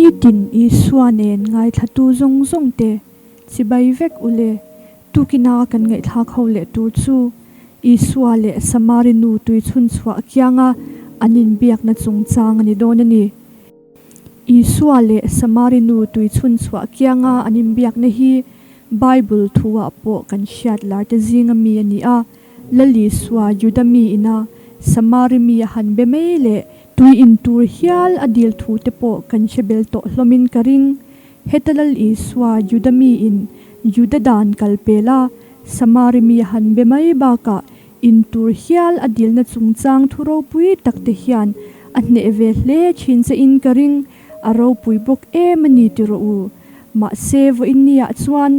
Nitin Isua nen ngaithlatu zawng zawng te chibai vek u le. Tukina kan ngaihthlak ho leh tur chu Isua leh Samari nu tui chhun chhuah kianga an inbiakna chungchang a ni dawn a ni. Isua leh Samari nu tui chhun chhuah kianga an inbiakna hi Bible thu-ah pawh kan hriat lar te zinga mi a ni a. Lal Isua Juda mi ina Samari mi a han be mai leh tui in tur hial a dil thu te pawh kan hre bel tawh hlawmin ka ring. Heta Lal Isua Juda mi in Juda dan kal pel a, Samari mi a han be mai bakah in tur hial a dilna chungchang thu ropui tak te hian a hneh ve hle thin che in ka ring, a ropui bawk em a ni ti rawh u. Mahse vawiin niah chuan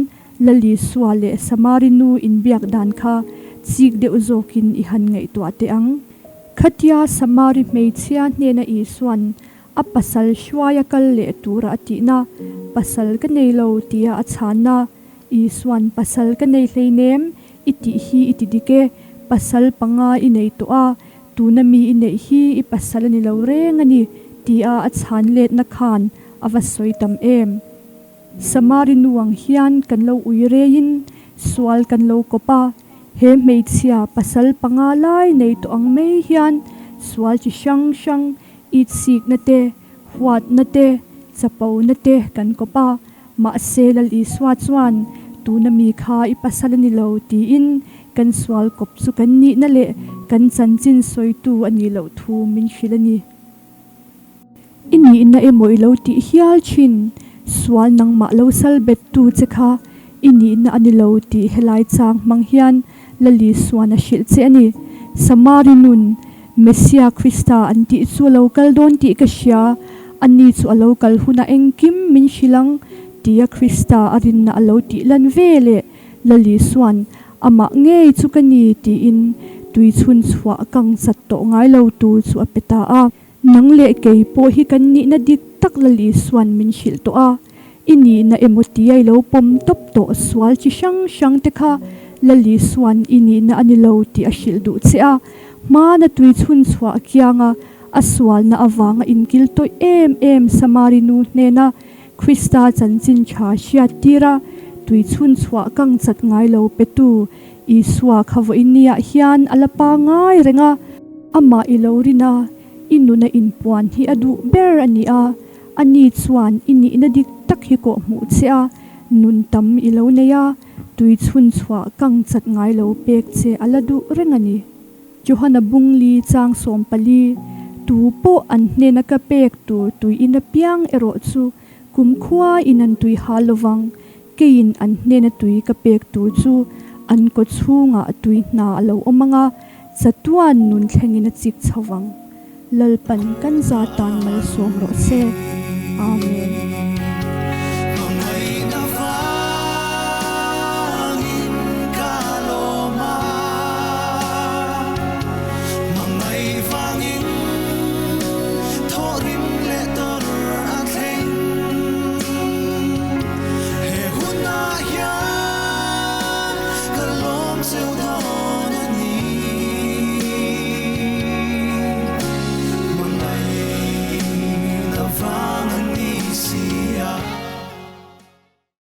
Lal Isua leh Samari nu inbiak dan kha chik deuh zawkin i han ngaihtuah teh ang. Khatia Samari hmeichhia hnena Isua'n a pasal hruaia kal leh tura a tihna, Pasal ka nei lo tia a chhanna, Isua'n pasal ka nei hleinem i tih hi i ti dik e, pasal panga i nei tawh a, tuna mi i neih hi i pasal a ni lo reng a ni tia a chhan letna khan a va sawi tam em. Samari nu ang hian kan lo ui reiin sual kan lo kawp a, he hmeichhia pasal panga lai nei tawh ang mai hian sual chi hrang hrang itsikna te, huatna te, chapona te kan kawp a, mahse Lal Isua chuan tuna mi kha i pasal a ni lo tiin kan sual kawp chu kan nihna leh kan chanchin sawitu a nih loh thu min hrilh a ni. I nihna emaw i lo tih hial thin, sual nangmah lo sal bettu che kha i nihna a ni lo tih helai chang hmang hian Lali suan a hrilh che a ni. Samari nun, Messia Krista an tih chu a lo kal dawn tih ka hria, ani chu a lo kal hunah engkim min hrilh ang tia Krista a rinna a lo tih lan ve leh Lali suan amah ngei chu ka ni tiin tui chhun chhuah kang chat tawh ngai lo tur chu a pe ta a. Nang leh kei pawh hi kan nihna dik tak Lal Isua'n min hrilh tawh a, i nihna emaw tia i lo pawm tawp tawh sual chi hrang hrang te kha Lal Isua'n i nihna a ni lo tih a hrilh duh che a, hmana tui chhun chhuah kianga a sualna avanga inkil tawih em em Samari nu hnena Krista chanchin tha hriat tira tui chhun chhuah kang chat ngai lo petu Isua kha vawiinniah hian a la pangai reng a. Amah i lo rin a, i nuna inpuan hi a duh ber a ni a, ani chuan i nihna dik tak hi kawh hmuh che a, nun tam i lo nei a, tui chhun chhuah kang chat ngai lo pek che a la duh reng a ni. Johana Bungli chang 14, Tu pawh an hnena ka pek tur tui in apiang erawh chu kumkhua in an tui hal lovang, Keiin an hnena tui ka pek tur chu an kaw chhungah tui hna a lo awm ang a, chatuan nun thlengin a chik chho vang. Lalpan kan za tan malsawm rawh se. Amen. Hmangaihna vangin ka lawm a, hmangaih vangin thawhrim leh tawrh a thleng. He hunah hian ka lawm cheu dawn.